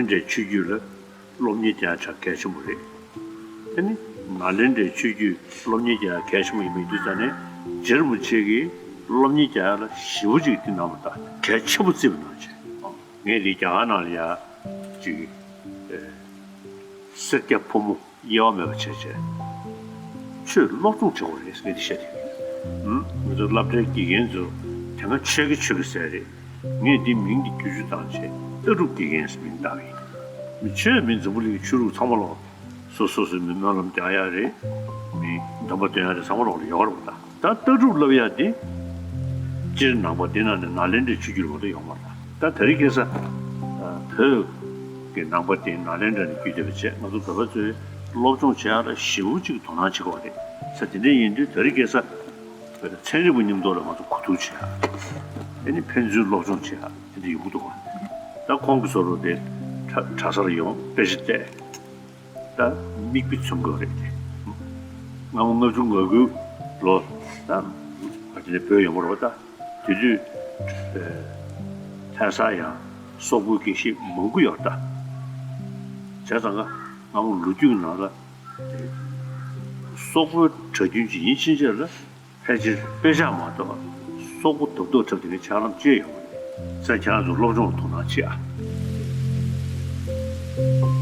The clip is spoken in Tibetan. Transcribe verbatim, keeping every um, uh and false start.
འདྲའི་ཆོས་བརྒྱུད་ལ་སློབ་གཉེར་རྒྱག་ཡ་གྲ་གལ་ཆེན་པོ་རེད། དེ་ནི་ནཱ་ལེནྡྲའི་ཆོས་བརྒྱུད་སློབ་གཉེར་རྒྱག་ཡ་གལ་ཆེན་པོ་ཡིན་པ་ཡིན་དུས་ཙང་ནས་རྗེ་རིན་པོ་ཆེ་གིས་སློབ་གཉེར་རྒྱག་ཡ་ལ་ཞེ་པོ་ཅིག་དེ་གནང་བ་དང་གལ་ཆེན་པོ་བརྩིས་པ་ནང་བཞིན། ངས་འདི་རྒྱ་གར་ནང་ལ་ཡ་ཅིག་ཨེ། སེར་སྐྱ་ཕོ་མོ་དབྱེ་བ་མེད་པ་བྱས་བྱས། ཆོས་སློབ་སྦྱོང་བྱེད་དགོས་རེད་ཟེར་ངས་འདི་བཤད་དེ། ཧུམ། ང་ཚོ་སློབ་གྲྭའི་དགེ་རྒན་ཚོ་དེ་སྔ་ཆོས་དགེ་ཆོས་དགེ་ཟེར་རེད། ངས་འདི་མིང་འདི་བསྒྱུར་བཅོས་བཏང་བྱས་ལྟ་གྲུབ་དགེ་རྒན་ཟེར་མིང་བཏགས་ཡིན། མི་ཆོས་མི་འཛམ་བུ་གླིང་གི་ཆོས་ལུགས་ཚང་མ་ལོག་སོ་སོ་སོའི་མི་སྨོན་ལམ་རྒྱག་ཡ་རེད། མི་སྡོམ་པ་འདོན་ཡ་རེད། ཚང་མ་ལོག་ལ་ཡོད་རེད་པ། ད་ལྟ་གྲུབ་བསླབ་ཡ་འདི་སྤྱིར་ནང་པ་འདི་ནང་ནས་ནཱ་ལེནྡྲའི་ཆོས་བརྒྱུད་ལ་མ་གཏོགས་ཡོད་མ་རེད། ད་དེ་རིང་ཁ་སང་བོད་ཀྱི་ནང་པ་འདི་ནཱ་ལེནྡྲ་ནས་བརྒྱུད་བསྡད་པ་བྱས། ང་ཚོ་བོད་པ་ཚོས་སློབ་སྦྱོང་བྱེད་ཡ་ལ་ཞེ་པོ་ཅིག་དོ་སྣང་བྱེད་དགོས་རེད་ཟེར། དེ་འདྲ་ཡིན་དུས་དེ་རིང་ཁ་སང་བོད་ཚན་རིག་པ་མཉམ་དུ་ལ་ང་ཚོ་གོ་བསྡུར་བྱེད་ཡ། ཨེ་ནི་ཕན་ཚུན་སློབ་སྦྱོང་བྱེད་ཡ་དེ་འདྲ་ཡོང་གི་འདུག་ག་ད་ཁོང་གི་བཟོ་འདྲ་དེ་གྲྭ་གྲྭ་སར་ཡོང་དཔེ་ཆ་བལྟས། ད་མིག་དཔེ་མཚོན་དགོས་རེད་དེ། སྔ་མོ་ལྔ་བཅུ་ང་དགུ་ལོ་ད་ང་དེ་ནས་བོད་ཡོང་བ་རེད་པ། ད་དེ་དུས་ཨེ་ལྷ་ས་ཡང་སོག་པོའི་དགེ་བཤེས་མང་པོ་ཡོད་ད། བྱས་ཙང་ཀ་སྔ་མོ་ལོ་རྒྱུས་ནང་ལ་དེ་སོག་པོའི་གྲྭ་རྒྱུན་ཅིག་ཡིན་ཕྱིན་ཆད་ལ་ཕལ་ཆེར་དཔེ་ཆ་མ་གཏོགས་སོག་པོ་རྡབ་རྡོབ་འཁྲབ་དེ་གའི་ཆགས་ལམ་ཅི་ཡང་ཡོད་མ་རེད་ཟེར། ཁྱེད་རང་ཚོ་སློབ་སྦྱོང་ལ་དོ་སྣང་བྱེད་ཨ།